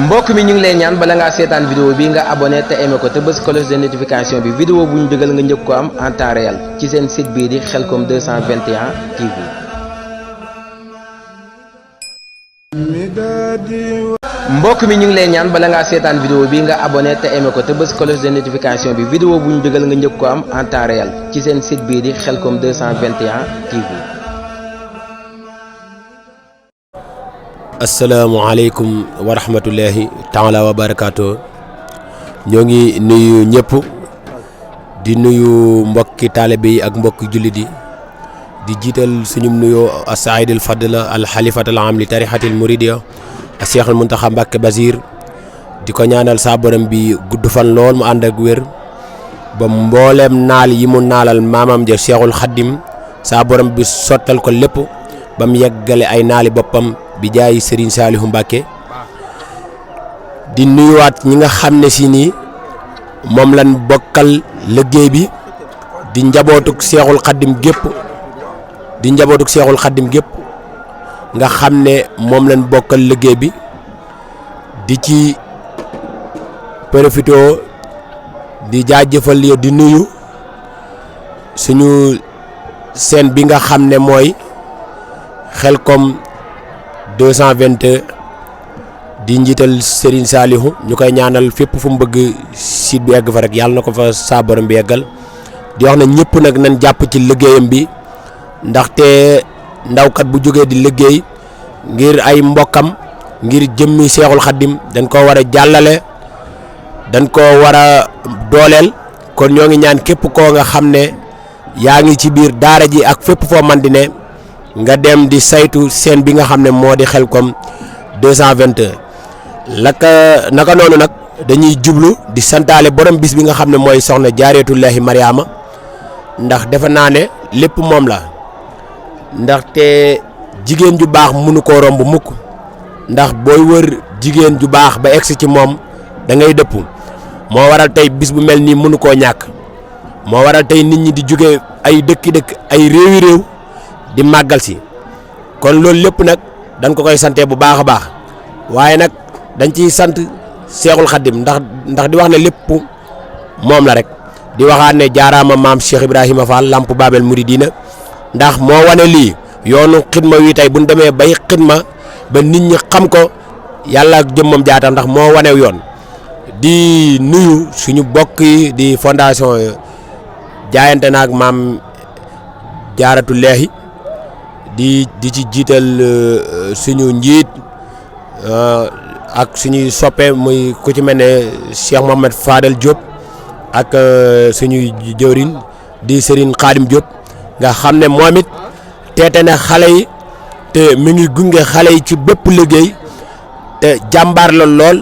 mbokk mi ñu ngi lay ñaan bala ngaa seetaan vidéo bi nga abonné te aimé ko te bës cloche de notification bi vidéo bu ñu dugal nga njëkk ko am en temps réel ci seen site bii di Khelcom 221 TV. mbokk mi ñu ngi lay ñaan bala ngaa seetaan vidéo bi nga abonné te aimé ko te bës cloche de notification bi vidéo bu ñu dugal nga njëkk ko am en temps réel ci seen site bii di Khelcom 221 TV. asalaamaaleykum wa rahmatullahi taala wa barakaatu. ñoo ngi nuyu ñëpp di nuyu mbokki taalibe yi ak mbokki jullit yi di jiital suñu nuyoo as-saïd al fadl al xalifat al am li tarixatil muridiya a Cheikh al Muntaxa Mbàkke Basiir di ko ñaanal saa borom bi gudd fan lool mu ànd ak wér ba mbooleem naal yi mu naalal maamam ja Cheikhul Xaddim saa borom bi sottal ko lépp ba mu yeggale ay naali boppam bi jaay Serigne Saliou Mbacké di nuyuwaat ñi nga xam ne si nii moom lañ bokkal liggéey bi di njabootuk Seexul Xaddim gépp nga xam ne moom lañ bokkal liggéey bi di ci profitoo di jaajëfal yo di nuyu suñu seen bi nga xam ne mooy Khelcom 221 di njiital Serigne Saliou ñu koy ñaanal fépp fu mu bëgg site bi egg fa rek yàlla na ko fa saa borom bi eggal di wax na ñëpp nag nañ jàpp ci liggéeyam bi ndaxte ndawkat bu jógee di liggéey ngir ay mbokkam ngir jëmmi Seexul Xaddim dañ ko war a jàllale dañ ko war a dooleel kon ñoo ngi ñaan képp koo nga xam ne yaa ngi ci biir daara ji ak fépp foo man di ne nga dem di saytu seen bi nga xam ne moo di Khelcom 221 naka noonu nag dañuy jublu di santaale borom bis bi nga xam ne mooy soxna Jaaratullaahi Mariama ndax defe naa ne lépp moom la ndaxte jigéen ju baax mënu koo romb mukk ndax booy wër jigéen ju baax ba egsi ci moom da ngay dëpp moo waral tey bis bu mel nii mënu koo ñàkk moo waral tey nit ñi di jóge ay dëkki ay réewi réew di màggal si kon loolu lépp nag dañ ko koy sante bu baax a baax waaye nag dañ ciy sant Seexul Xaddim ndax di wax ne lépp moom la rek di waxaat ne jaaraama maam Cheikh Ibrahima Fall Lamp Babel Mouridina ndax moo wane lii yoonu xidma wi tey bu ñu demee bay xidma ba nit ñi xam ko yàlla ak jëmmam jaata ndax moo wanew yoon di nuyu suñu bokk yi di fondation jaayante naag maam Jaaratullaahi di ci jiital suñu njiit ak suñuy soppe muy ku ci mel ne Cheikh Mohamed Fadel Diop ak suñuy jëwriñ di Serigne Khadim Diop nga xam ne moom it teete na xale yi te mi ngi gunge xale yi ci bépp liggéey te jàmbaar la lool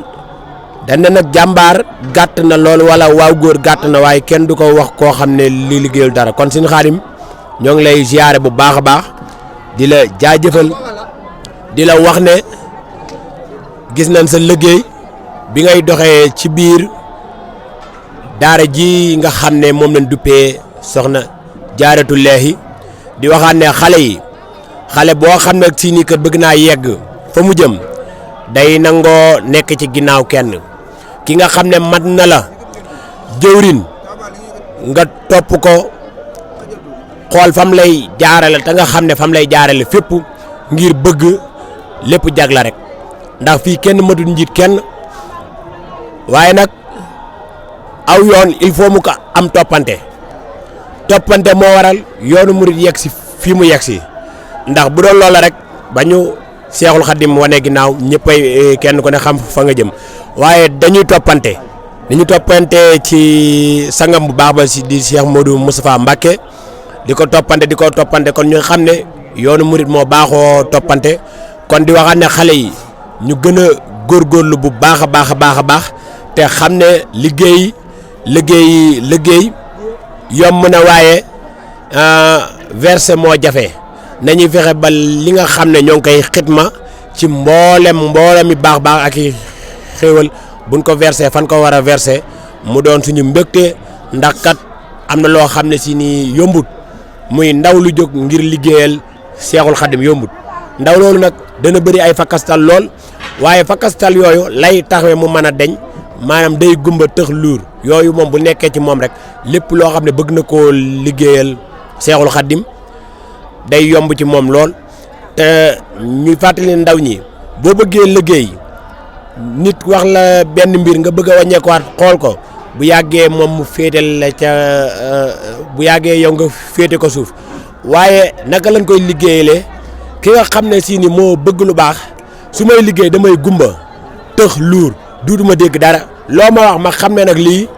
dañ ne nag jàmbaar gàtt na lool wala waaw góor gàtt na waaye kenn du ko wax koo xam ne li liggéeyul dara kon Serigne Khadim ñoo ngi lay ziyaare bu baax a baax di la jaajëfal di la wax ne gis nañ sa liggéey bi ngay doxee ci biir daara ji nga xam ne moom lañ duppee soxna Jaaratullaahi di waxaat ne xale boo xam ne si nii kat bëgg naa yegg fa mu jëm day nangoo nekk ci ginnaaw kenn ki nga xam ne mat na la jëwrin nga topp ko xool fam lay jaarale te nga xam ne fam lay jaarale fépp ngir bëgg lépp jag la rek ndax fii kenn matut njiit kenn waaye nag aw yoon il faut mu ko am toppante moo waral yoonu murit yegg si fii mu yegg si ndax bu doon loola rek ba ñu Seexul Xaddim wane ginnaaw ñëppay kenn ku ne xam fa nga jëm waaye dañuy toppante ci sangam bu baax ba si di Cheikh Modou Moustapha Mbacké di ko toppante kon ñu xam ne yoonu murit moo baaxoo toppante kon di waxaat ne xale yi ñu gën a góorgóorlu bu baax a baax te xam ne liggéey yomb na waaye verser moo jafe nañuy fexe ba li nga xam ne ñoo ngi koy xidma ci mboolem mi baax ak i xéewal buñ ko verser fan ko war a verser mu doon suñu mbégte ndax kat am na loo xam ne si nii yombut muy ndaw lu jóg ngir liggéeyal Seexul Xaddim yombut ndaw loolu nag dana bëri ay fakastal lool waaye fakastal yooyu lay taxawee mu mën a deñ maanaam day gumba tëx luur yooyu moom bu nekkee ci moom rek lépp loo xam ne bëgg na koo liggéeyal Seexul Xaddim day yomb ci moom lool te ñuy fàttali ndaw ñi boo bëggee liggéey nit wax la benn mbir nga bëgg a wàññeekuwaat xool ko bu yàggee moom mu féetal la ca bu yàggee yow nga féete ko suuf waaye naka lañ koy liggéeyalee ki nga xam ne si ni moo bëgg lu baax su may liggéey damay gumba tëx luur duutuma dégg dara loo ma wax ma xam ne nag lii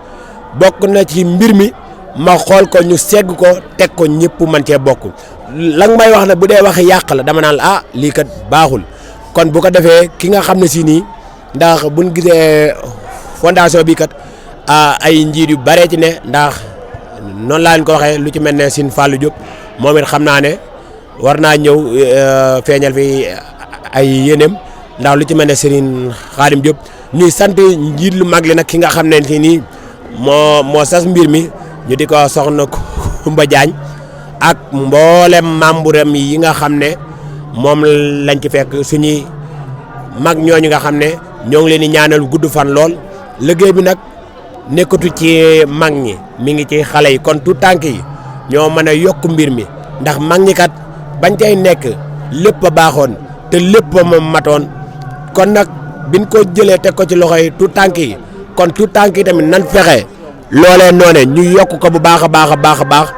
bokk na ci mbir mi ma xool ko ñu segg ko teg ko ñëpp man cee bokk la nga may wax nag bu dee wax yàq la dama naan la ah lii kat baaxul kon bu ko defee ki nga xam ne si nii ndax buñ gisee fondation bi kat ay njiit yu bare ci ne ndax noonu laa leen ko waxee lu ci mel ne Sine Fallou Diop moom it xam naa ne war naa ñëw feeñal fi ay yéeneem ndax lu ci mel ne Serigne Khadim Diop ñuy sant njiit lu mag li nag ki nga xam ne si nii moo sas mbir mi ñu di ko soxna Kumba Jaañ ak mboolem membre am yi nga xam ne moom lañ ci fekk suñuy mag ñooñu nga xam ne ñoo ngi leen di ñaanal gudd fan lool liggéey bi nag nekkatu ci mag ñi mi ngi ci xale yi kon tout tànk yi ñoo mën a yokk mbir mi ndax mag ñi kat bañ cay nekk lépp a baaxoon te lépp a matoon kon nag biñ ko jëlee teg ko ci loxo yi tout tànk yi kon tout tànk yi tamit nan fexe loolee noone ñu yokk ko bu baax a baax a baax a baax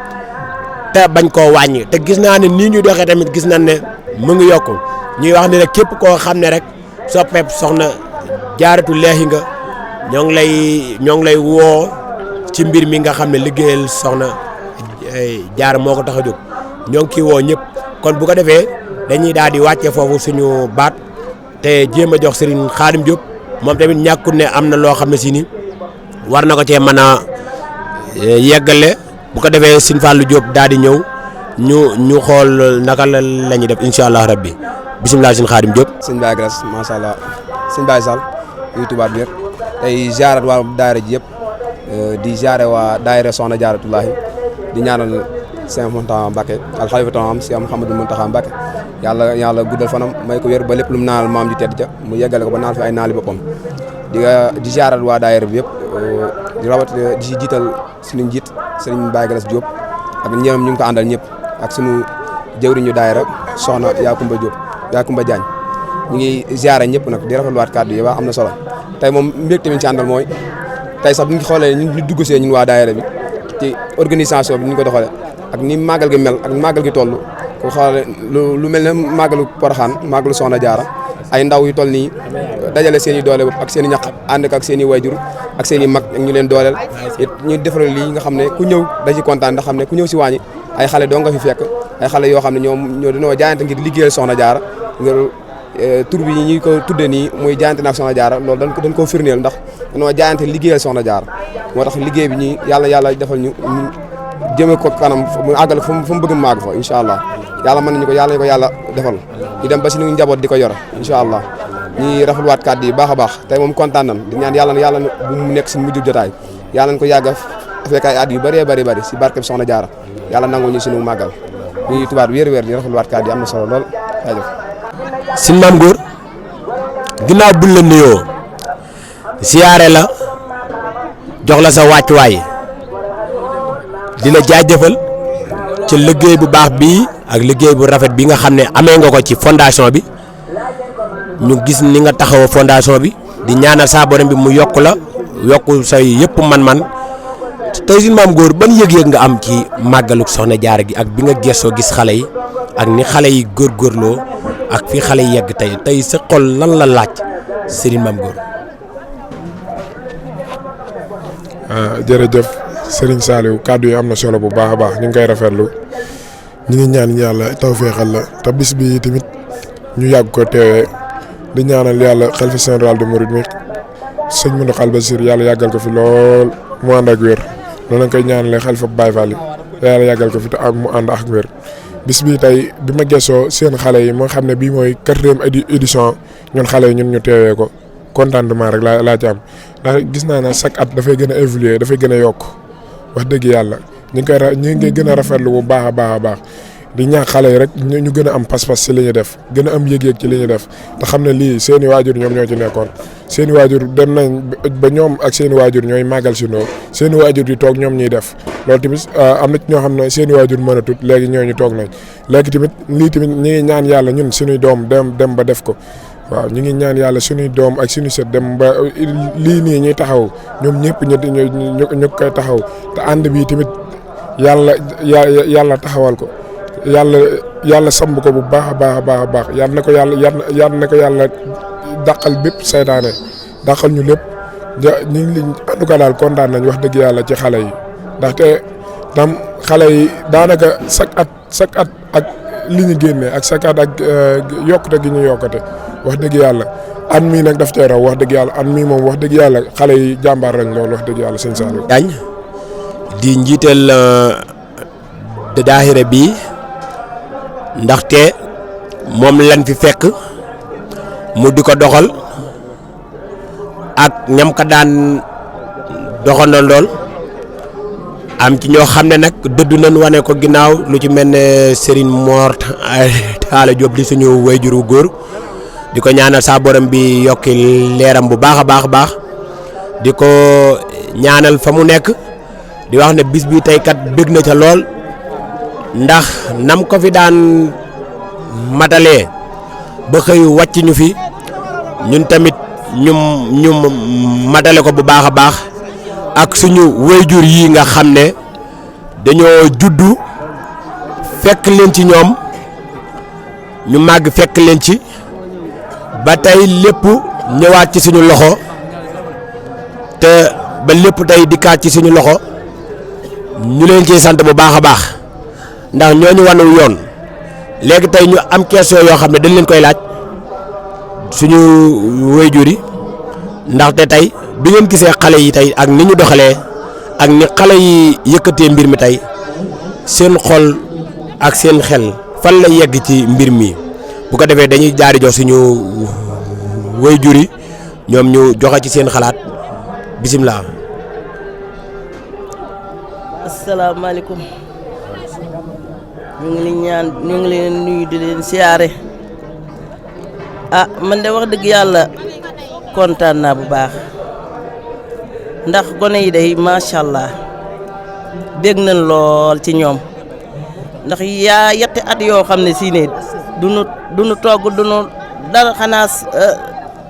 te bañ koo wàññi te gis naa ne nii ñu doxee tamit gis nañ ne mu ngi yokku ñuy wax ne rek képp koo xam ne rek soppeeb soxna jaaratu leexi nga ñoo ngi lay woo ci mbir mi nga xam ne liggéeyal soxna jaar moo ko tax a jóg ñoo ngi ciy woo ñëpp kon bu ko defee dañuy daal di wàcce foofu suñu baat te jéem a jox Serigne Khadim Diop moom tamit ñàkkul ne am na loo xam ne si ni war na ko cee mën a yeggale bu ko defee Sine Fallou Diop daal di ñëw ñu xool naka la ñuy def incha allah rabbi bisimilah Sine Khadim Diop. sëñ Baye Grasse macha allah sëñ Baye Sall yu tubaab bi tey ziarat waa daayira ji yëpp di ziare waa daayira Soxna Jaaratullahi di ñaanal Sëñ Mountakha Mbacké al xalifatu am Sëñ Mouhamadou Mountakha Mbacké yàlla guddal fanam may ko wér ba lépp lu mu naanal maam ji tedd ca mu yeggale ko ba naal fi ay naali boppam di ziarat waa daayira bi yëpp di rawat di si jiital suñu njiit sëñ Baye Grasse Diop ak ñoom ñu ngi ko àndal ñëpp ak suñu jëwriñu daayira soxna Yakumba Diop Yakumba Diagne ñu ngi ziare ñëpp nag di rafetluwaat kàddu yi waa am na solo tey moom mbir tamit ci àndal mooy tey sax bu ñu xoolee ñu dugg see ñun waa daayira bi ci organisation bi ni ñu ko doxalee ak ni màggal gi mel ak màggal gi toll ku xoolee lu mel ne màggalu Porokhane màggalu Soxna Jaara ay ndaw yu toll nii dajale seen i doole bopp ak seen i ñaq ànd ak seen i wayjur ak seen i mag ak ñu leen dooleel it ñu defaral lii nga xam ne ku ñëw da ci kontaan ndax xam ne ku ñëw si waañi ay xale doo nga fi fekk ay xale yoo xam ne ñoo dañoo jaayante ngir liggéeyal Soxna Jaara ngir tur bi ñi ko tudde nii muy jaayante naak Soxna Jaara loolu dañ koo firndeel ndax dañoo jaayante liggéeyal Soxna Jaara moo tax liggéey bi ñi yàlla defal ñu jëme ko kanam mu àggal fa mu bëgg mu àgg fa incha allah yàlla mën nañu ko yàlla defal ñu dem ba si ñu njaboot di ko yore incha allah ñuy rafetluwaat kàddu yi baax a baax tey moom kontaan nañ di ñaan yàlla bu mu nekk si mujj jotaay yàlla nañ ko yàgg a fekk ay at yu bëree bëri si barke bi Soxna Jaara yàlla nangul ñu suñu màggal ñuy tubaat wéer di rafetluwaat kàddu yi am na solo lool jaajëf. Sëñ Maam Góor ginnaaw buñ la nuyoo siyaare la jox la sa wàccuwaay di la jaajëfal ci liggéey bu baax bii ak liggéey bu rafet bi nga xam ne amee nga ko ci fondation bi ñu gis ni nga taxaw fondation bi di ñaanal saa borom bi mu yokk la yokk say yëpp man-man tey Sëñ Maam Góor ban yëg-yëg nga am ci màggalu Soxna Jaara gi ak bi nga gëstoo gis xale yi ak ni xale yi góorgóorloo ak fi xale yi yegg tey sa xol lan la laaj Sëriñ Maam Góor. jërëjëf Serigne Saliou kàddu yi am na solo bu baax a baax ñu ngi koy rafetlu ñu ngi ñaan yàlla tawféexal la te bis bi tamit ñu yàgg ko teewee di ñaanal yàlla xalifa général de Mouride mi sëñ Mountakha Bassir yàlla yàggal ko fi lool mu ànd ak wér loolu lañ koy ñaanalee xalifa Baye Fall yàlla yàggal ko fi te mu ànd ak wér. bis bi tey bi ma gëstoo seen xale yi moo xam ne bii mooy 4e édition ñun xale yi ñun ñu teewee ko contentement rek laa ci am ndax gis naa ne chaque at dafay gën a évoluer dafay gën a yokk wax dëgg yàlla ñu ngi gën a rafetlu bu baax a baax di ñaax xale yi rek ñu gën a am pas-pas ci li ñuy def gën a am yëg-yëg ci li ñuy def te xam ne lii seeni waajur ñoom ñoo ci nekkoon seeni waajur dem nañ ba ñoom ak seeni waajur ñooy màggal si ndoo seeni waajur di toog ñoom ñuy def loolu tamit am na ci ñoo xam ne seeni waajur mën a tut léegi ñooñu toog nañ léegi tamit lii tamit ñi ngi ñaan yàlla ñun suñuy doom dem ba def ko waaw ñu ngi ñaan yàlla suñuy doom ak suñu sët dem ba lii nii ñuy taxaw ñoom ñëpp ñu koy taxaw te ànd bi tamit yàlla taxawal ko yàlla samb ko bu baax a baax a baax a baax yàlla na ko yàlla dàqal bépp saytaane dàqal ñu lépp ñu ngi en tout cas daal kontaan nañ wax dëgg yàlla ci xale yi ndaxte tam xale yi daanaka chaque at ak li ñu génnee ak chaque at ak yokkute gi ñu yokkute wax dëgg yàlla an mii nag daf cee raw wax dëgg yàlla an mii moom wax dëgg yàlla xale yi jàmbaar lañ loolu wax dëgg yàlla sëñ Saliou Diagne di njiital daahira bi ndaxte moom lañ fi fekk mu di ko doxal ak ñam ka daan doxandoo lool am ci ñoo xam ne nag dëddu nañ wane ko ginnaaw lu ci mel ne Serigne Mor Talla Diop di suñu wayjuru góor di ko ñaanal saa borom bi yokki leeram bu baax a baax a baax di ko ñaanal fa mu nekk di wax ne bis bi tey kat bëgg na ca lool ndax nam ko fi daan matalee ba xëy wàcc ñu fi ñun tamit ñu matale ko bu baax a baax ak suñu wayjur yi nga xam ne dañoo juddu fekk leen ci ñoom ñu màgg fekk leen ci ba tey lépp ñëwaat ci suñu loxo te ba lépp tey dikkaat ci suñu loxo ñu leen ciy sant bu baax a baax ndax ñooñu wanu yoon léegi tey ñu am question yoo xam ne dañ leen koy laaj suñu wayjur yi ndaxte tey bi ngeen gisee xale yi tey ak ni ñu doxalee ak ni xale yi yëkkatee mbir mi tey seen xol ak seen xel fan la yegg ci mbir mi bu ko defee dañuy jaari jox suñu wayjur yi ñoom ñu joxe ci seen xalaat bisimilah. asalaamaaleykum ñu ngi leen nuyu di leen siyaare man de wax dëgg yàlla kontaan naa bu baax ndax gone yi day macha allah dégg nañ lool ci ñoom ndax yaa yetti at yoo xam ne si ne duñu togg duñu dara xanaa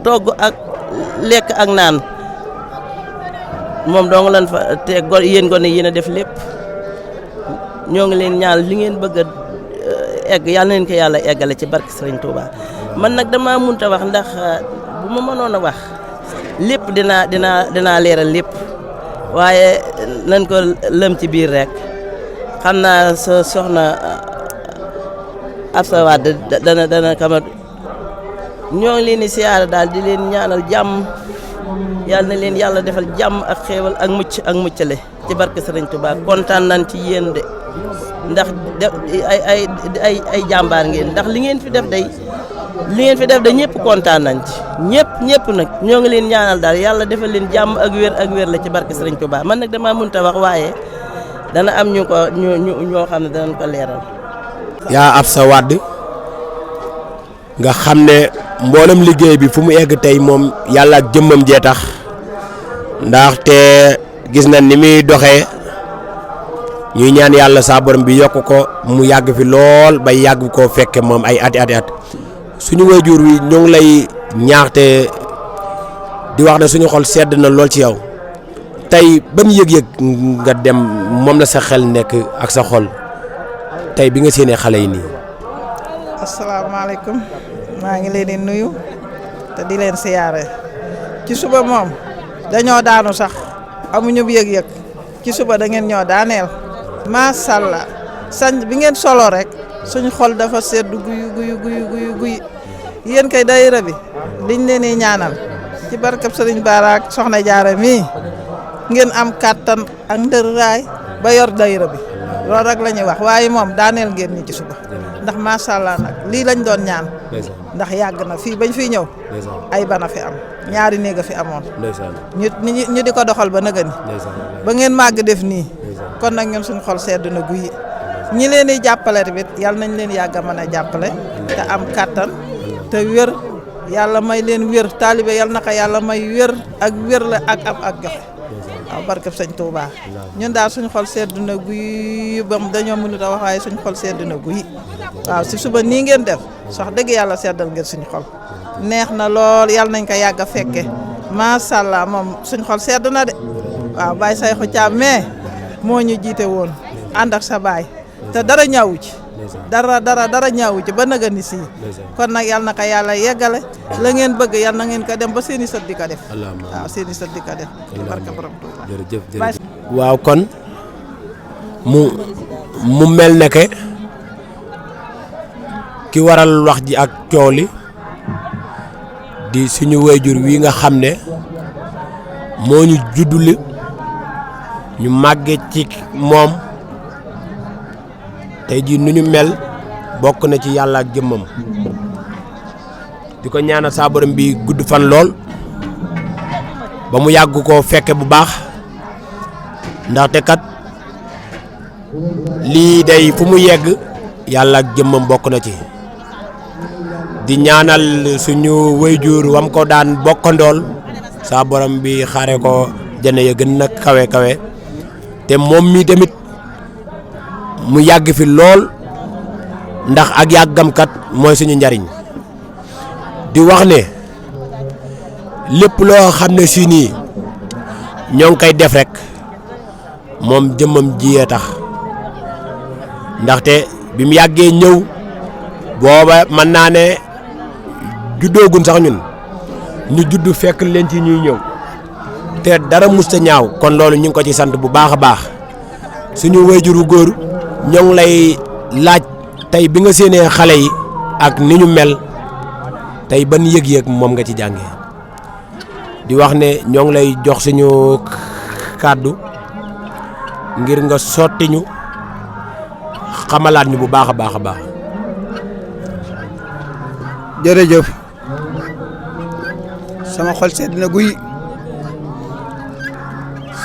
togg ak lekk ak naan moom dong lan fa te yéen gone yéen a def lépp ñoo ngi leen ñaan li ngeen bëgg a egg yàlla na leen ko yàlla eggale ci barke Serigne Touba man nag dama munta wax ndax bu ma mënoon a wax lépp dinaa leeral lépp waaye nañ ko lëm ci biir rek xam naa sa soxna Absa Wade dana kama ñoo ngi leen di siyaare daal di leen ñaanal jàmm yàlla na leen yàlla defal jàmm ak xéewal ak muccale ci barke Serigne Touba kontaan nañ ci yéen de ndax ay jàmbaar ngeen ndax li ngeen fi def day ñëpp kontaan nañ ci ñëpp nag ñoo ngi leen ñaanal daal yàlla defal leen jàmm ak wér la ci barke Serigne Touba man nag dama mënta wax waaye dana am ñoo xam ne danañ ko leeral. yaa Absa Wade nga xam ne mboolem liggéey bi fu mu egg tey moom yàlla ak jëmmam jee tax ndaxte gis na ni muy doxee ñuy ñaan yàlla saa borom bi yokk ko mu yàgg fi lool ba yàgg koo fekke moom ay at suñu waajur wi ñoo ngi lay ñaaxte di wax ne suñu xol sedd na lool ci yow tey ban yëg-yëg nga dem moom la sa xel nekk ak sa xol tey bi nga séenee xale yi nii. asalaamaaleykum maa ngi leen di nuyu te di leen siyaare ci suba moom dañoo daanu sax amuñu yëg-yëg ci suba da ngeen ñoo daaneel macha allah sañ bi ngeen solo rek suñu xol dafa sedd guy yéen kay daayira bi liñ leen di ñaanal ci barkab Sëriñ Bara ak Soxna Jaara mii ngeen am kàttan ak ndërraay ba yor daayira bi loolu rek la ñuy wax waaye moom daaneel ngeen ñi ci suba ndax macha allah nag lii lañ doon ñaan ndax yàgg na fii bañ fiy ñëw ay bana fi am ñaari néeg a fi amoon ñu di ko doxal ba nëgëni ba ngeen màgg def nii kon nag ñun suñu xol sedd na guyi ñi leen di jàppale tamit yal nañ leen yàgg a mën a jàppale te am kàttan te wér yàlla may leen wér taalibe yal na ko yàlla may wér ak wér la ak am ak joxe waaw barkeb sëñ Touba ñun daal suñu xol sedd na guy bam dañoo mënut a wax waaye suñu xol sedd na guy waaw si suba nii ngeen def sax dëgg yàlla seddal ngeen suñu xol neex na lool yal nañ ko yàgg a fekke macha allah moom suñu xol sedd na de waaw Baye Sayxu Caam mais moo ñu jiite woon ànd ak sa baay te dara ñaawu ci dara ñaawu ci ba naga ni sii kon nag yal na ko yàlla yeggale la ngeen bëgg yal na ngeen ko dem ba seeni sët di ko def waaw seeni sët di ko def barke borom Tuuba jërëjëf waaw kon mu mel ne ke ki waral wax ji ak coow li di suñu wayjur wi nga xam ne moo ñu judduli ñu màgge ci moom tey jii nu ñu mel bokk na ci yàlla ak jëmmam di ko ñaanal saa borom bi gudd fan lool ba mu yàgg koo fekke bu baax ndaxte kat lii day fu mu yegg yàlla ak jëmmam bokk na ci di ñaanal suñu wayjur wam ko daan bokkandool saa borom bi xare ko jëne ya gën na kawe kawe te moom mi tamit mu yàgg fi lool ndax ak yàggamkat mooy suñu njariñ di wax ne lépp loo xam ne si nii ñoo ngi koy def rek moom jëmmam jiyee tax ndaxte bi mu yàggee ñëw booba mën naa ne juddoogun sax ñun ñu judd fekk leen ci ñuy ñëw te dara musta ñaaw kon loolu ñu ngi ko ci sant bu baax a baax suñu wayjuru góor ñoo ngi lay laaj tey bi nga séenee xale yi ak ni ñu mel tey ban yëg-yëg moom nga ci jàngee di wax ne ñoo ngi lay jox suñu kàddu ngir nga sotti ñu xamalaat ñu bu baax a baax a baax. jërëjëf sama xol sedd na guy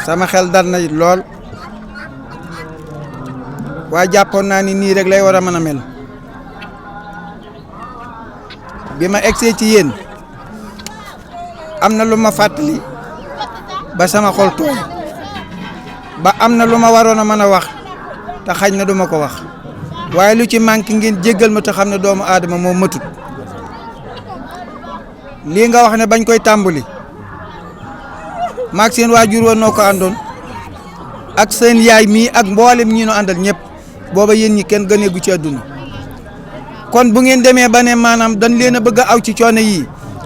sama xel dal na lool waaye jàppoon naa ni nii rek lay war a mën a mel bi ma egsee ci yéen am na lu ma fàttali ba sama xol tooy ba am na lu ma waroon a mën a wax te xañ na duma ko wax waaye lu ci manqué ngeen jéggal ma te xam ne doomu aadama moo matut lii nga wax ne bañ koy tàmbali maag seen waajur woon noo ko àndoon ak seen yaay mii ak mboolem ñi no àndal ñëpp booba yéen ñi kenn gëneegu ci àdduna kon bu ngeen demee ba ne maanaam dañ leen a bëgg a aw ci coono yii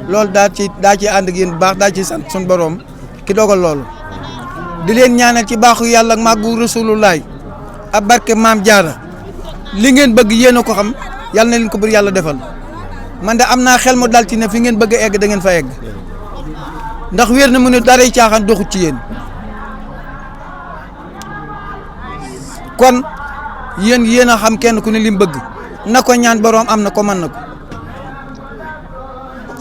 loolu daa ci ànd ak yéen bu baax daa ci sant suñu borom ki dogal loolu di leen ñaanal ci baaxu yàlla ak màggu rasulullaay ab barke maam jaara li ngeen bëgg yéen a ko xam yàlla na leen ko bur yàlla defal man de am naa xel mu dal ci ne fi ngeen bëgg a egg da ngeen fa egg ndax wér na mu ne daray caaxaan doxut ci yéen kon yéen a xam kenn ku ne li mu bëgg na ko ñaan boroom am na ko mën na ko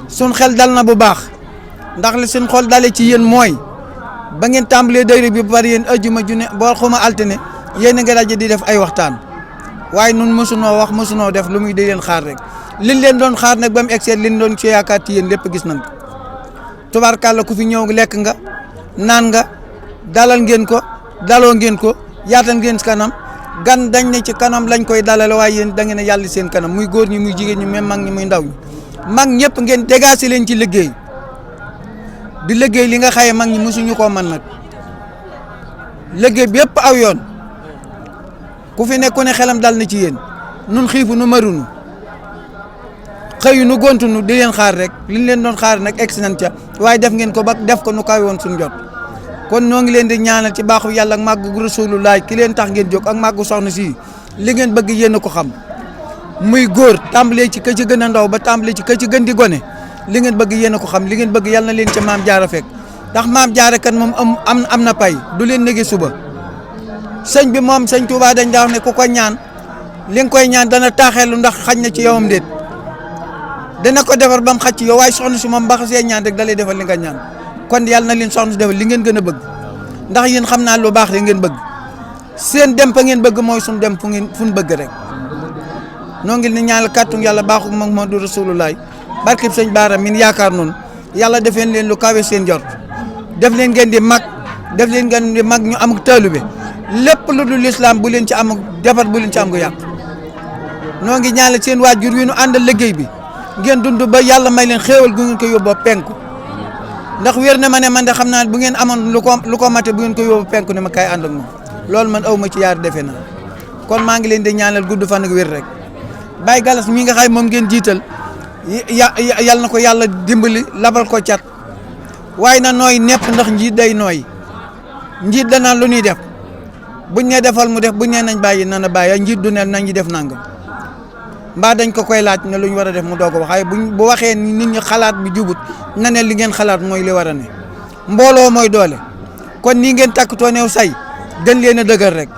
sun xel dal na bu baax ndax li suñ xol dale ci yéen mooy ba ngeen tàmbalee dayre bi ba pare yéen ajjuma ju ne boo xuma altine yéen a ngi daje di def ay waxtaan waaye nun mësunoo wax mësunoo def lu muy di leen xaar rek liñ leen doon xaar nag ba mu egg liñ doon ci yaakaar ci yéen lépp gis nañ ko tubaarkàlla ku fi ñëw lekk nga naan nga dalal ngeen ko daloo ngeen ko yaatal ngeen kanam gan dañ ne ci kanam lañ koy dalale waaye yéen da ngeen a yàlla seen kanam muy góor ñi muy jigéen ñi même mag ñi muy ndaw ñi mag ñëpp ngeen dégaase leen ci liggéey di liggéey li nga xaye mag ñi mësuñu koo mën nag liggéey bi yëpp aw yoon ku fi nekku ne xelam dal na ci yéen nun xiifu nu marunu xëyu nu gontu nu di leen xaar rek liñ leen doon xaar nag egsi nañ ca waaye def ngeen ko ba def ko nu kaw woon suñ jot kon ñoo ngi leen di ñaanal ci baaxu yàlla ak màggu Rasulullah ki leen tax ngeen jóg ak màggu soxna si li ngeen bëgg yéen a ko xam muy góor tàmbalee ci ka ci gën a ndaw ba tàmbalee ci ka ci gën di gone li ngeen bëgg yéen a ko xam li ngeen bëgg yàlla na leen ca maam jaara fekk ndax maam jaara kat moom am na pay du leen nege suba sëñ bi moom sëñ Touba dañ daaw ne ku ko ñaan li nga koy ñaan dana taaxeelu ndax xañ na ci yowam déet dana ko defar ba mu xaj ci yow waaye soxna si moom mbaxasee ñaan rek da lay defal li nga ñaan kon yàlla na leen soxna si defal li ngeen gën a bëgg ndax yéen xam naa lu baax li ngeen bëgg seen dem fa ngeen bëgg mooy suñ dem fu ñu bëgg rek noo ngi ni ñaanal kàttu yàlla baaxu Muhammadu Rasulullah barkeb sëñ Baara min yaakaar noonu yàlla def leen lu kawe seen jort def leen ngeen di mag def leen ngeen di mag ñu am taalibe lépp lu dul lislaam bu leen ci am defar bu leen ci am gu yàq noo ngi ñaanal seen waajur wi nu àndal liggéey bi ngeen dund ba yàlla may leen xéewal gu ngeen ko yóbboo penku ndax wér na ma ne man de xam naa bu ngeen amoon lu ko mate bu ngeen ko yóbbu penku ne ma kaay ànd ak moom loolu man aw ma ci yaar defe naa kon maa ngi leen di ñaanal gudd fan ak wér rek Baye Galas mi nga xay moom ngeen jiital yal na ko yàlla dimbali labal ko cat waaye na nooy nepp ndax njiit day nooy njiit danaan lu ñuy def buñ ne defal mu def buñ ne nañ bàyyi na bàyyi njiit du ne nañ def nangam mbaa dañ ko koy laaj ne lu ñu war a def mu doog a wax waaye bu waxee nit ñi xalaat bi jubut na ne li ngeen xalaat mooy li war a ne mbooloo mooy doole kon nii ngeen takkatoo neew say gën leen a dëgër rek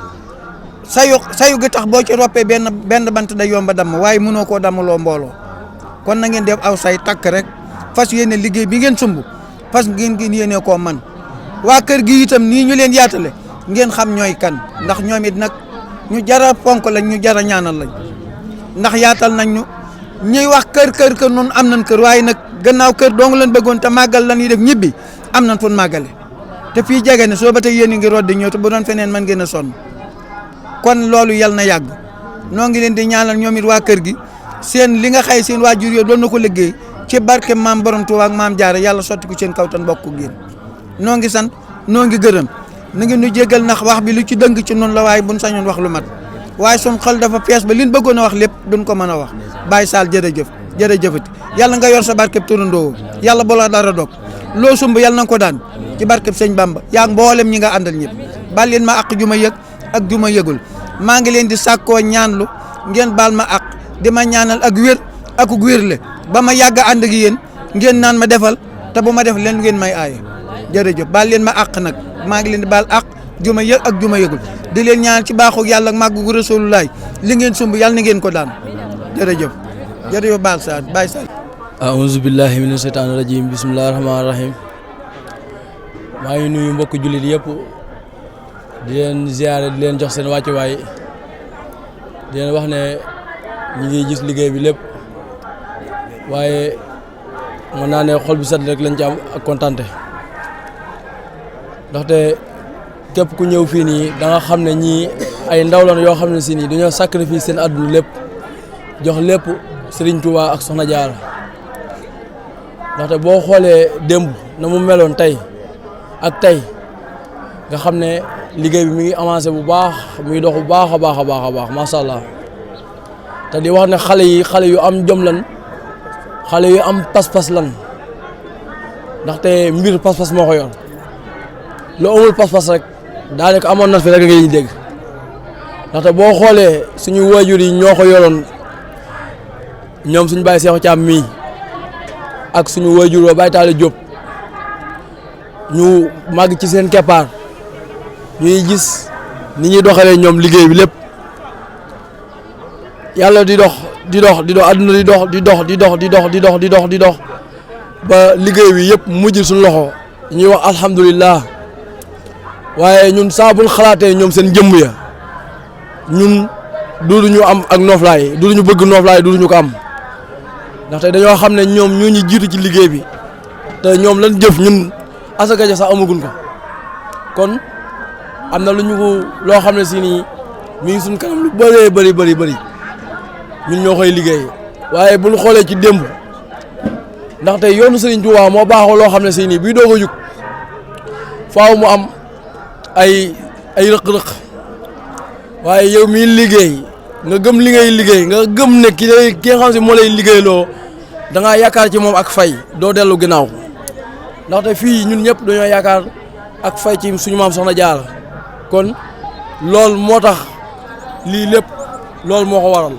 sayu gi tax boo ci roppee benn bant day yomba damm waaye mënoo koo dammloo mbooloo kon na ngeen def aw say takk rek fas yéene liggéey bi ngeen sumb fas ngeen yéene koo man waa kër gi itam nii ñu leen yaatale ngeen xam ñooy kan ndax ñoom it nag ñu jara ponk lañ ñu jara ñaanal lañ ndax yaatal nañ ñu ñuy wax kër noonu am nañ kër waaye nag gannaaw kër dong leen bëggoon te màggal la ñuy def ñibbi am nañ fu màggale te fii jege ne soo ba tey yéen a ngi roddi ñëw te bu doon feneen man ngeen a sonn kon loolu yal na yàgg noo ngi leen di ñaanal ñoom it waa kër gi seen li nga xay seen waajur yoo doon na ko liggéey ci barke maam borom Tuubaa ak maam Jaara yàlla sotti ko seen kaw tan bokk génn noo ngi sant noo ngi gërëm na ngeen ñu jéggal ndax wax bi lu ci dëng ci noonu la waaye buñ sañoon wax lu mat waaye sun xol dafa fees ba liñ bëggoon a wax lépp duñ ko mën a wax Baye Sall jërëjëfati yàlla nga yor sa barkeb turandoo yàlla bu la dara dog loo sumb yàlla na nga ko daan ci barkeb sëñ Bamba yaa ngi mboolem ñi nga àndal ñëpp baal leen ma ak ju ma yëg ak ju ma yëgul maa ngi leen di sàkkoo ñaanlu ngeen baal ma ak di ma ñaanal ak wér ak wérle ba ma yàgg ànd ak yéen ngeen naan ma defal te bu ma def leen ngeen may aaye jërëjëf baal leen ma ak nag maa ngi leen di baal ak ju ma yëg ak ju ma yëgul di leen ñaan ci baaxu yàlla ak màggu Rasulullah li ngeen sumb yàlla na ngeen ko daan jërëjëf baal sa Baye Sall a'uuzu billahi mina shaytaani rajim bismillahi rahmaani rahim maa ngi nuyu mbokk jullit yëpp di leen ziare di leen jox seen wàccuwaay di leen wax ne ñu ngi gis liggéey bi lépp waaye mën naa ne xol bi set rek lañ ci am ak kontante ndaxte képp ku ñëw fii nii da nga xam ne ñii ay ndaw lañ yoo xam ne si nii dañoo sacrifice seen àdduna lépp jox lépp Serigne Touba ak Soxna Jaara ndaxte boo xoolee démb na mu meloon tey ak tey nga xam ne liggéey bi mi ngi avancé bu baax mi ngi dox bu baax a baax macha allah te di wax ne xale yu am jom lan xale yu am pas-pas lan ndaxte mbir pas-pas moo ko yor loo amul pas-pas rek daanaka amoon na fi rek ngay dégg ndaxte boo xoolee suñu waajur yi ñoo ko yoroon ñoom suñu Baye Seexu Caam mii ak suñu waajur wa Baye Taale Diop ñu màgg ci seen keppaar ñuy gis ni ñuy doxalee ñoom liggéey bi lépp yàlla di dox àdduna di dox ba liggéey bi yëpp mujj suñu loxo ñuy wax alhamdulillah waaye ñun saa buñ xalaatee ñoom seen jëmm ya ñun duuduñu am ak nooflaay duuduñu bëgg nooflaay duuduñu ko am ndaxte dañoo xam ne ñoom ñoo ñu jiitu ci liggéey bi te ñoom lan jëf ñun asaka ja sax amaguñ ko kon am na lu ñu loo xam ne si nii mi ngi suñ kanam lu bëri ñun ñoo koy liggéey waaye bu ñu xoolee ci démb ndaxte yoonu Serigne Touba moo baaxoo loo xam ne si nii bii doog a jug faaw mu am ay rëq-rëq waaye yow mii liggéey nga gëm li ngay liggéey nga gëm ne ki nga xam si moo lay liggéeyloo da ngaa yaakaar ci moom ak fay doo dellu ginnaaw ndaxte fii ñun ñëpp dañoo yaakaar ak fay ci suñu maam Soxna Jaara kon loolu moo tax lii lépp loolu moo ko waral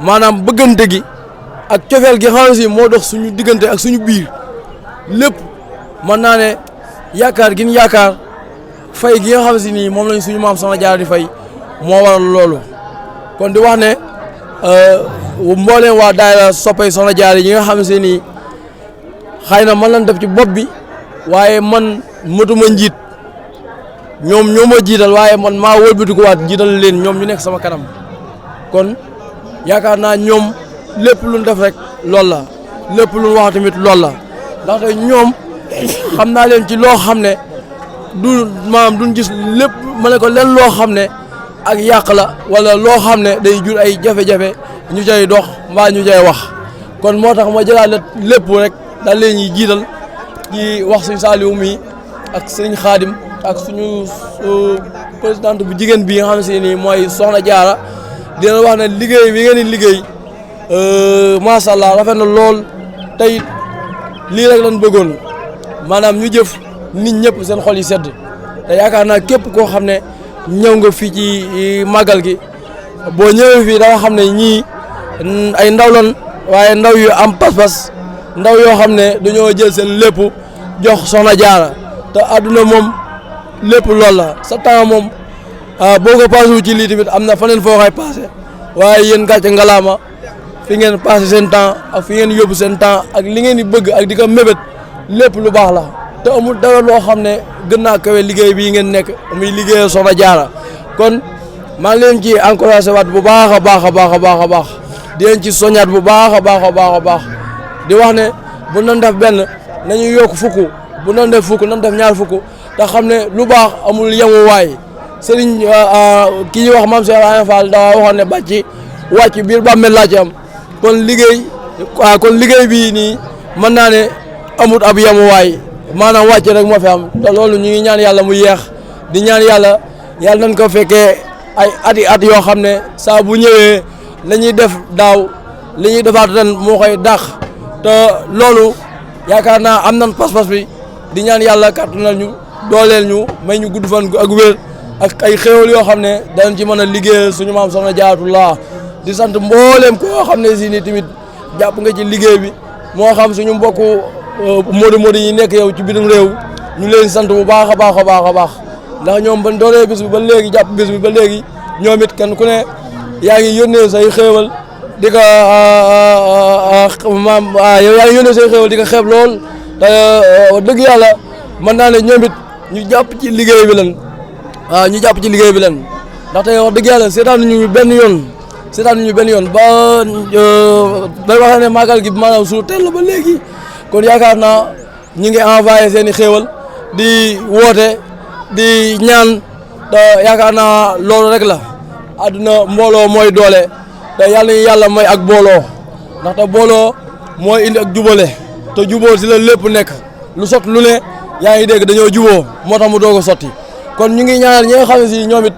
maanaam bëggante gi ak cofeel gi xam si moo dox suñu diggante ak suñu biir lépp mën naa ne yaakaar gi ñu yaakaar fay gi nga xam si nii moom lañ suñu maam Soxna Jaara di fay moo waral loolu kon di wax ne mbooleem waa daayira soppay Soxna Jaara yi nga xam si nii xëy na man lañ def ci bopp bi waaye man matuma njiit ñoom ñoo ma jiital waaye man maa wëlbatikuwaat jiital leen ñoom ñu nekk sama kanam kon yaakaar naa ñoom lépp lu ñu def rek loolu la lépp lu ñu wax tamit loolu la ndaxte ñoom xam naa leen ci loo xam ne du maanaam duñ gis lépp ma ne ko leen loo xam ne ak yàq la wala loo xam ne day jur ay jafe-jafe ñu cay dox mbaa ñu cay wax kon moo tax ma jëlaat lépp rek daal leen ñuy jiital ci wax suñu Saliou mi ak sëriñ Xaadim ak suñu présidente bu jigéen bi nga xam si nii mooy Soxna Jaara dina wax ne liggéey bi ngeen di liggéey macha allah rafet na lool tey lii rek lañ bëggoon maanaam ñu jëf nit ñëpp seen xol yi sedd te yaakaar naa képp koo xam ne ñëw nga fii ci màggal gi boo ñëwee fii da nga xam ne ñii ay ndaw lan waaye ndaw yu am pas-pas ndaw yoo xam ne dañoo jël seen lépp jox Soxna Jaara te àdduna moom lépp loolu la sa temps moom boo ko passé wu ci lii tamit am na faneen foo koy passé waaye yéen gàcce ngalaama fi ngeen passé seen temps ak fi ngeen yóbbu seen temps ak li ngeen di bëgg ak di ko mébét lépp lu baax la te amul dara loo xam ne gën naa kawe liggéey bii ngeen nekk muy liggéey Soxna Jaara kon maa ngi leen ci encouragé waat bu baax a baax a baax a baax a baax di leen ci soñaat bu baax a baax a baax a baax di wax ne bu nan def benn nañu yokk fukk bu nan def fukk nan def ñaar fukk te xam ne lu baax amul yemuwaay sëriñ ki ñuy wax maam Cheikh Ibrahima Fall daa waxoon ne bàcc wàcc biir bàmmeel laa ci am kon liggéey bii nii mën naa ne amut ab yemuwaay maanaam wàcc rek moo fi am te loolu ñu ngi ñaan yàlla mu yeex di ñaan yàlla nañ ko fekkee ay ati at yoo xam ne saa bu ñëwee la ñuy def daaw li ñuy defaat ren moo koy dàq te loolu yaakaar naa am nañ pas-pas bi di ñaan yàlla kàttanal ñu dooleel ñu may ñu gudd fan ak wér ak ay xéewal yoo xam ne danañ ci mën a liggéeyal suñu maam Soxna Jaaratullah di sant mbooleem koo xam ne si ni tamit jàpp nga ci liggéey bi moo xam suñu mbokku modi yi nekk yow ci bitim réew ñu leen sant bu baax a baax a baax a baax ndax ñoom ban doolee bis bi ba léegi jàpp bis bi ba léegi ñoom it kenn ku ne yaa ngi yónnee say xéewal di ko maam yow yaa ngi yónnee say xéewal di ko xeeb lool te dëgg yàlla mën naa ne ñoom it ñu jàpp ci liggéey bi lan waaw ñu jàpp ci liggéey bi lan ndaxte wax dëgg yàlla seetaan ñu benn yoon ba day waxee ne màggal gi maanaam suñu teel la ba léegi kon yaakaar naa ñu ngi envoyé seen i xéewal di woote di ñaan te yaakaar naa loolu rek la àdduna mbooloo mooy doole te yàlla may ak booloo ndaxte booloo mooy indi ak jubale te juboo si la lépp nekk lu sot lu ne yaa ngi dégg dañoo juboo moo tax mu doog a sotti kon ñu ngi ñaanal ñi nga xam ne si ñoom it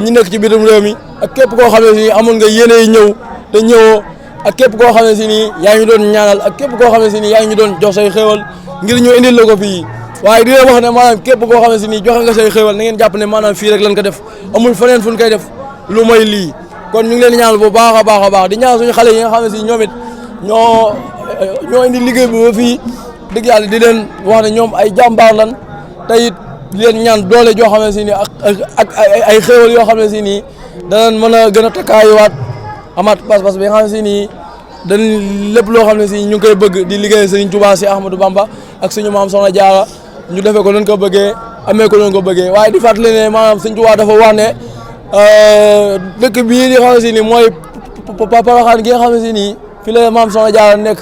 ñi nekk ci bitim réew mi ak képp koo xam ne si amoon nga yéene yi ñëw te ñëwoo ak képp koo xam ne si nii yaa ngi doon ñaanal ak képp koo xam ne si nii yaa ngi doon jox say xéewal ngir ñu indil la ko fii waaye di leen wax ne maanaam képp koo xam ne si nii joxe nga say xéewal na ngeen jàpp ne maanaam fii rek lañ ko def amul feneen fu ñu koy def lu mooy lii kon ñu ngi leen di ñaanal bu baax a baax a baax di ñaan suñu xale yi nga xam ne si ñoom it ñoo indi liggéey bi ba fii dëgg yàlla di leen wax ne ñoom ay jàmbaar lan te it di leen ñaan doole joo xam ne si nii ak ay xéewal yoo xam ne si nii danañ mën a gën a takkaayuwaat amaat pas-pas bi nga xam ne si nii dañ lépp loo xam ne si ñu ngi koy bëgg di liggéey Serigne Touba si Ahmadou Bamba ak suñu maam Soxna Jaara ñu defee ko noonu ko bëggee amee ko noonu ko bëggee waaye di fàttali ne maanaam Serigne Touba dafa wax ne dëkk bii di xam ne si nii mooy Porokhane gi nga xam ne si nii fi la maam Soxna Jaara nekk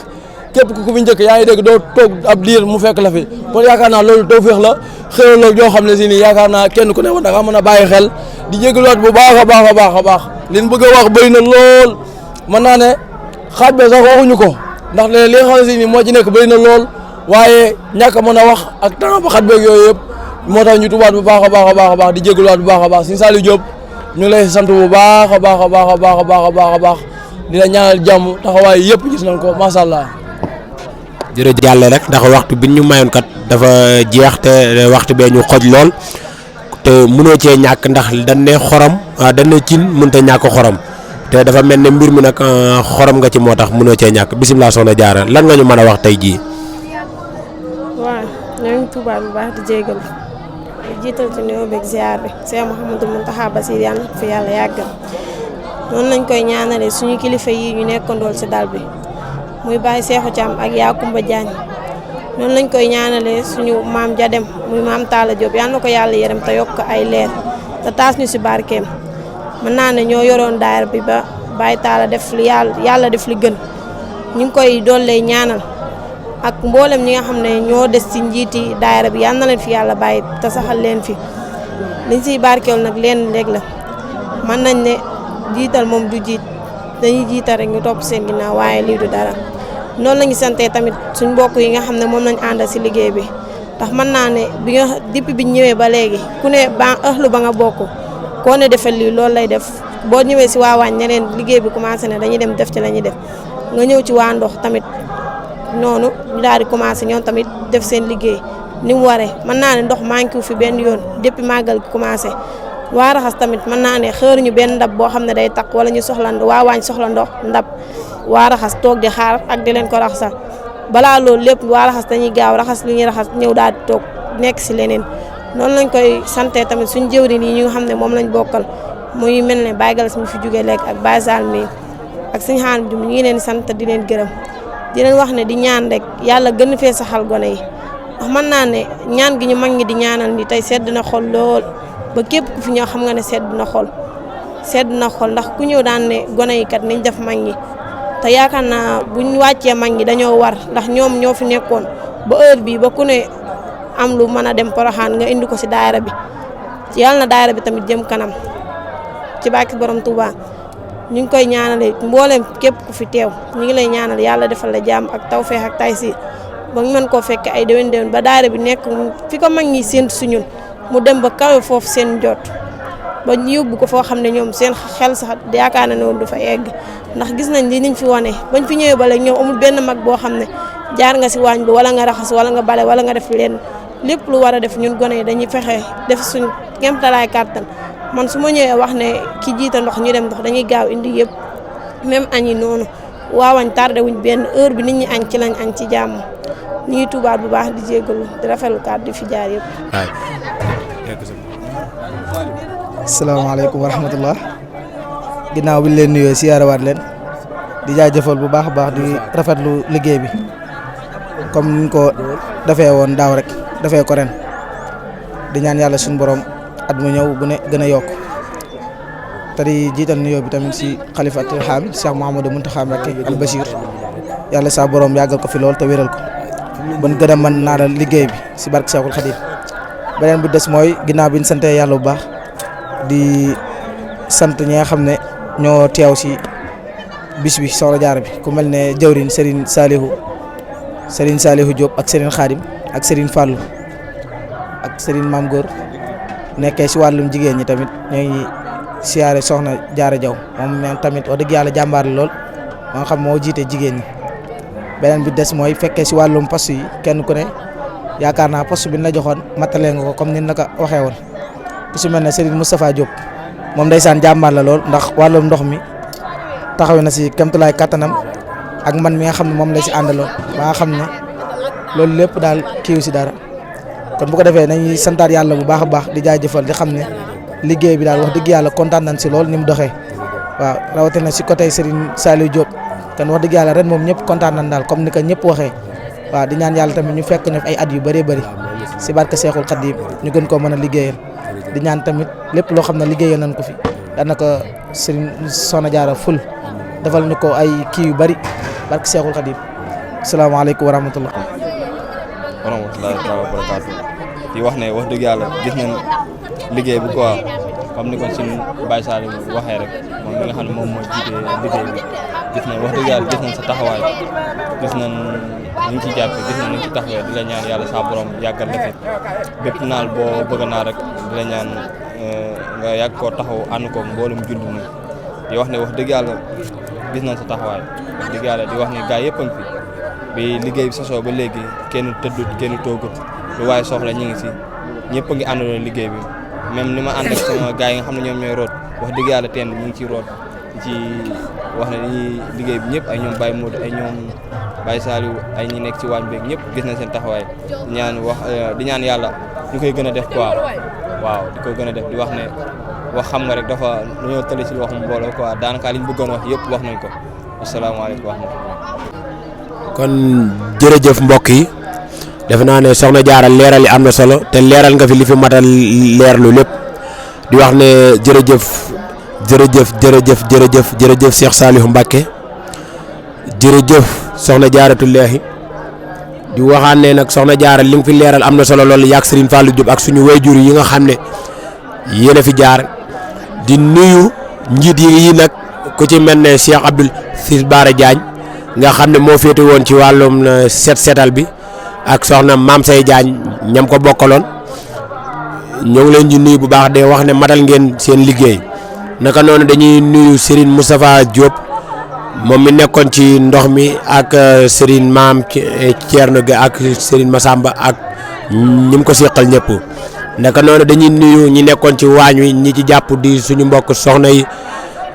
képp ku fi njëkk yaa ngi dégg doo toog ab diir mu fekk la fi kon yaakaar naa loolu tawfeex la xéwal la joo xam ne si nii yaakaar naa kenn ku ne war nga mën a bàyyi xel di jégaluwaat bu baax a baax a baax a baax liñ bëgg a wax bëri na lool mën naa ne xaaj be sax waxuñu ko ndax li nga xam ne si nii moo ci nekk bëri na lool waaye ñàkk a mën a wax ak temps ba xat beeg yooyu yëpp moo tax ñu tubaat bu baax a baax a baax a baax di jégaluwaat bu baax a baax Serigne Saliou Diop ñu lay sant bu baax a baax a baax a baax a baax a baax a baax di la ñaanal jàmm taxawaay yëpp gis nañ ko macha allah. jërëjëf jàlle rek ndax waxtu bi ñu mayoon kat dafa jeex te waxtu bee ñu xoj lool te mënoo cee ñàkk ndax dañ ne xorom dañ ne cin mënut a ñàkk xorom te dafa mel ne mbir mi nag xorom nga ci moo tax mënoo cee ñàkk bisimilah Soxna Jaara lan nga ñu mën a wax tey jii. waaw ñoo ngi tubaab bu baax di jégalu di jiital ci nuyoo beeg ziar bi Cheikh Mouhamadou Mountakha Bassir yàlla na fi yàlla yàggal noonu lañ koy ñaanalee suñu kilifa yi ñu nekkandool ci dal bi. muy Baye Cheikhou Thiam ak Yacoumba Diagne noonu lañ koy ñaanalee suñu maam ja dem muy maam Talla Diop yal na ko yàlla yërëm te yokk ay leer te taas ñu si barkeem mën naa ne ñoo yoroon daayira bi ba Baye Talla def li yàlla def li gën ñu ngi koy dollee ñaanal ak mboolem ñi nga xam ne ñoo des ci njiiti daayira bi yal na leen fi yàlla bàyyi te saxal leen fi liñ siy barkeel nag leen rek la mën nañ ne jiital moom du jiit dañuy jiital rek ñu topp seen ginnaaw waaye lii du dara noonu la ñu santee tamit suñ mbokk yi nga xam ne moom lañ àndal si liggéey bi ndax mën naa ne depuis biñ ñëwee ba léegi ku ne ba ëxlu ba nga bokk koo ne defal lii loolu lay def boo ñëwee si waa waañ ñeneen liggéey bi commencé ne dañuy dem def ci la ñuy def nga ñëw ci waa ndox tamit noonu ñu daal di commencé ñoom tamit def seen liggéey ni mu waree mën naa ne ndox manqué wu fi benn yoon depuis màggal gi commencé waa raxas tamit mën naa ne xëruñu benn ndab boo xam ne day taq wala ñu soxla waa waañ soxla ndox ndab waa raxas toog di xaar ak di leen ko raxasal balaa loolu lépp waa raxas dañuy gaaw raxas lu ñuy raxas ñëw daal di toog nekk si leneen noonu lañ koy sante tamit suñ jëwriñ yi ñu nga xam ne moom lañ bokkal muy mel ne Baye Galas mi fi jógee léegi ak Baye Sall mi ak suñu xaan bi ñu ngi leen sant di leen gërëm di leen wax ne di ñaan rek yàlla gën fee saxal gone yi ndax mën naa ne ñaan gi ñu mag ñi di ñaanal ni tey sedd na xol lool ba képp ku fi ñëw xam nga ne sedd na xol ndax ku ñëw daan ne gone yi kat niñ def mag ñi te yaakaar naa buñ wàccee mag ñi dañoo war ndax ñoom ñoo fi nekkoon ba heure bii ba ku ne am lu mën a dem Poroxaan nga indi ko si daayira bi yàlla na daayira bi tamit jëm kanam ci bàkki borom Touba ñu ngi koy ñaanale mboolem képp ku fi teew ñu ngi lay ñaanal yàlla defal la jàmm ak tawfeex ak taysiir ba ñu mën koo fekk ay déwén ba daayira bi nekk fi ko mag ñi séentu si ñun mu dem ba kawe foofu seen jot ba ñu yóbbu ko foo xam ne ñoom seen xel sax yaakaar na ne woon du fa egg ndax gis nañ li niñ fi wane bañ fi ñëwee ba léegi ñoom amul benn mag boo xam ne jaar nga si waañ bi wala nga raxas wala nga bale wala nga def leen lépp lu war a def ñun gone yi dañuy fexe def suñ kéemtalaay kàttan man su ma ñëwee wax ne ki jiita ndox ñu dem ndox dañuy gaaw indi yëpp même añ yi noonu waawañ tardé wuñ benn heure bi nit ñi añ ci lañ añ ci jàmm ñu ngi tubaat bu baax di jégalu di rafetlu kàddu di fi jaar yëpp. asalaamaaleykum wa rahmatullah ginnaaw bi ñu leen nuyoo siyaarawaat leen di jaajëfal bu baax a baax di rafetlu liggéey bi comme ni ñu ko defee woon daaw rek defee ko ren di ñaan yàlla suñu borom at mu ñëw bu ne gën a yokk te di jiital nuyoo bi tamit si xalifatul xaam Cheikh Mouhamadou Mountakha Mbacké al Bachir yàlla sa borom yàggal ko fi lool te wéral ko ban gën a mën naanal liggéey bi si barke Cheikhul Khadim beneen bi des mooy ginnaaw bi ñu sante yàlla bu baax di sant ñi nga xam ne ñoo teew si bis bi Soxna Jaara bi ku mel ne jawrin Serigne Salihu Diop ak Serigne Khadim ak Serigne Fallou ak Serigne Mame Góor nekkee si wàllum jigéen ñi tamit ñoo ngi siyaare Soxna Jaara Jaw moom tamit wax dëgg yàlla jàmbaar la lool moo xam moo jiite jigéen ñi beneen bi des mooy fekkee si wàllum poste yi kenn ku ne yaakaar naa poste bi ñu la joxoon matalee nga ko comme ni ñu la ko waxee woon ku si mel ne Serigne Moustapha Diop moom ndeysaan jàmbaar la lool ndax wàllum ndox mi taxaw na si kéemtulaay kattanam ak man mi nga xam ne moom lay si àndaloon ba nga xam ne loolu lépp daal kiiw si dara kon bu ko defee nañuy santaat yàlla bu baax a baax di jaajëfal di xam ne liggéey bi daal wax dëgg yàlla kontaan nañ si lool ni mu doxee waaw rawatina si côté Serigne Saliou Diop kon wax dëgg yàlla ren moom ñëpp kontaan nañ daal comme ni ko ñëpp waxee waaw di ñaan yàlla tamit ñu fekk ñu ay at yu bëree bëri si barke Seexul Xadiim ñu gën koo mën a liggéeyal di ñaan tamit lépp loo xam ne liggéeyal nañ ko fi daanaka Serigne Soxna Jaara ful defal ñu ko ay kii yu bëri barke Seexul Xadiim asalaamaaleykum wa rahmatullah wa rahmatullahi wa barakaatu di wax ne wax dëgg yàlla gis nañ liggéey bi quoi comme ni ko suñu Baye Sall waxee rek moom mi nga xam ne moom moo jiite liggéey bi gis nañ wax dëgg yàlla gis nañ sa taxawaay gis nañ ñu ngi ciy jàpp gis nañ ni ci taxawee di la ñaan yàlla sa borom yàggal la fi bépp naal boo bëgg naa rek di la ñaan nga yàgg koo taxaw ànd ko mboolum julli ni di wax ne wax dëgg yàlla gis nañ sa taxawaay wax dëgg yàlla di wax ne gaa yëpp a ngi fi bi liggéey bi sosoo ba léegi kenn tëddut kenn toogut lu waaye soxla ñu ngi si ñëpp a ngi àndandoo liggéey bi même ni ma ànd ak sama gaa yi nga xam ne ñoom ñooy root wax dëgg yàlla teen ñu ngi ciy root ci wax ne dañuy liggéey bi ñëpp ay ñoom Baye Modou ay ñoom Baye Saliou ay ñi nekk ci waañ beeg ñëpp gis nañ seen taxawaay di ñaan yàlla ñu koy gën a def quoi waaw di ko gën a def di wax ne wax xam nga rek dafa dañoo tële ci waxum mbooloo quoi daanaka li ñu bëggoon wax yëpp wax nañ ko asalaamaaleykum wa rahmatulah. kon jërëjëf mbokk yi defe naa ne soxna Jaara leeral yi am na solo te leeral nga fi li fi matal leerlu lépp di wax ne jërëjëf jërëjëf jërëjëf jërëjëf jërëjëf Cheikh Saliou Mbacké jërëjëf soxna Jaaratullaahi di waxaan ne nag soxna Jaara li nga fi leeral am na solo loolu yàgg Serigne Fallou Diop ak suñu wayjur yi nga xam ne yéen a fi jaar di nuyu njiit yi nag ku ci mel ne Cheikh Abdoul Sis Bara Diagne nga xam ne moo féete woon ci wàllum setal bi ak soxna Maam Say Diagne ñam ko bokkaloon ñoo ngi leen di nuyu bu baax de wax ne matal ngeen seen liggéey naka noonu dañuy nuyu Serigne Moustapha Diop moom mi nekkoon ci ndox mi ak Serigne Maam Thierno Gueye ak Serigne Massamba ak ñi mu ko seqal ñëpp naka noonu dañuy nuyu ñi nekkoon ci waañ wi ñi ci jàpp di suñu mbokk soxna yi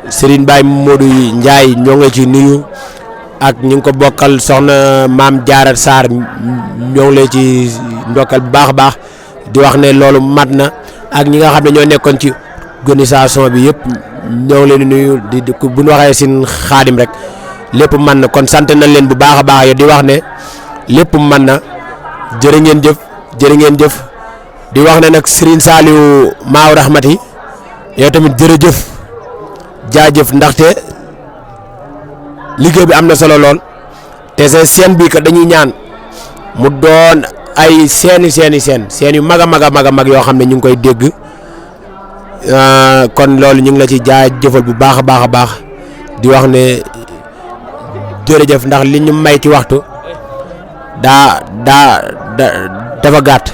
Serigne Baye Modou Ndiaye ñoo ngi ci nuyu ak ñi ngi ko bokkal soxna Maam Diarra Sarr ñoo ngi lay ci ndokkal bu baax a baax di wax ne loolu mat na ak ñi nga xam ne ñoo nekkoon ci organisation bi yëpp ñoo ngi leen di nuyu di bu ñu waxee sin xaadim rek lépp man na kon sant nañ leen bu baax a baax yow di wax ne lépp man na jërë ngeen jëf jërë ngeen jëf di wax ne nag Serigne Saliou Maaw Rahmati yow tamit jërëjëf jaajëf ndaxte liggéey bi am na solo lool te seen bii kat dañuy ñaan mu doon ay seen yu mag a mag yoo xam ne ñu ngi koy dégg kon loolu ñu ngi la ci jaajëfal bu baax a baax di wax ne jërëjëf ndax li ñu may ci waxtu dafa gàtt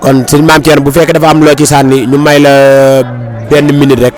kon sëñ Maam Thierno bu fekkee dafa am loo ci sànni ñu may la benn minute rek.